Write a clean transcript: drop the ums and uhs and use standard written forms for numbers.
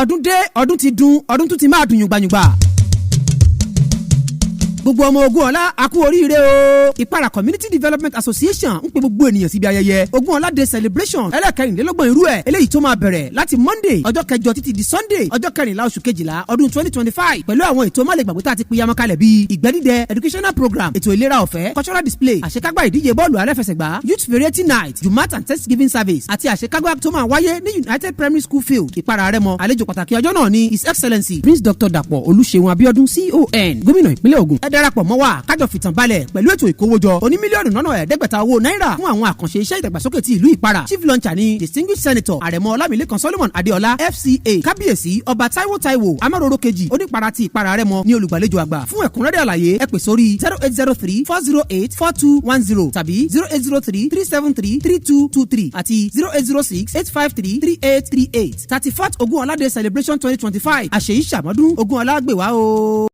Ọdún dé, ọdún ti dùn, ọdún tún ti máa dùn yùngbàyùngbà. Gbogbo ọmọ ogun ọlá, a kú oríire o. Ìpara Community Development Association ń pe gbogbo ènìyàn síbi ayẹyẹ Ogun Ọlá Day Celebration ẹlẹ́kẹrìnlélọ́gbọ̀n irú ẹ̀, eléyìí tó máa bẹ̀rẹ̀ láti Monday ọjọ́ 8 títí di Sunday ọjọ́ 14 oṣù 12 ọdún 2025, pẹ̀lú àwọn ètò málegbàgbé tá a ti pìyàmọ́ kalẹ̀ bíi ìgbẹ́dídẹ, educational program, ètò ìlera ọ̀fẹ́, cultural display, àṣekágbá ìdíje bọ́ọ̀lù aláfẹsẹ̀gbá, youth variety night, jumat and thanksgiving service àti àṣekágbá tó máa wáyé ní United Primary School field, Ìpara Rẹ́mọ. Àlejò pàtàkì ọjọ́ náà ni His Excellency Prince Dr. Dàpọ̀ Olúṣeun Abíọ́dún CON, gómìnà ìpínlẹ̀ Ògùn. Ẹ darapọ̀ mọ́ wa kájọ fìtàn balẹ̀ pẹ̀lú ètò ìkówójọ oní 500,000 owó náírà fún àwọn àkànṣe iṣẹ́ ìdàgbàsókè ti ìlú Ìpara. Chief launcher ni Distinguished Senator Àrẹ̀mọ Ọlámilẹ́kan Solomon Adéọlá FCA. Kábíyèsí Ọba Táíwò Táíwò Amáròró kejì, Onípara ti Ìpara Rẹ́mọ, ní olùgbàlejò àgbà. Fún ẹ̀kúnrẹ́rẹ́ àlàyé, ẹ pè sórí 08034084210 tàbí 08033733223 àti 08068533838. 34th Ogun Ọlá Day Celebration 2025, àṣeyí ṣàmọ́dún, Ogun Ọlá gbè wá o.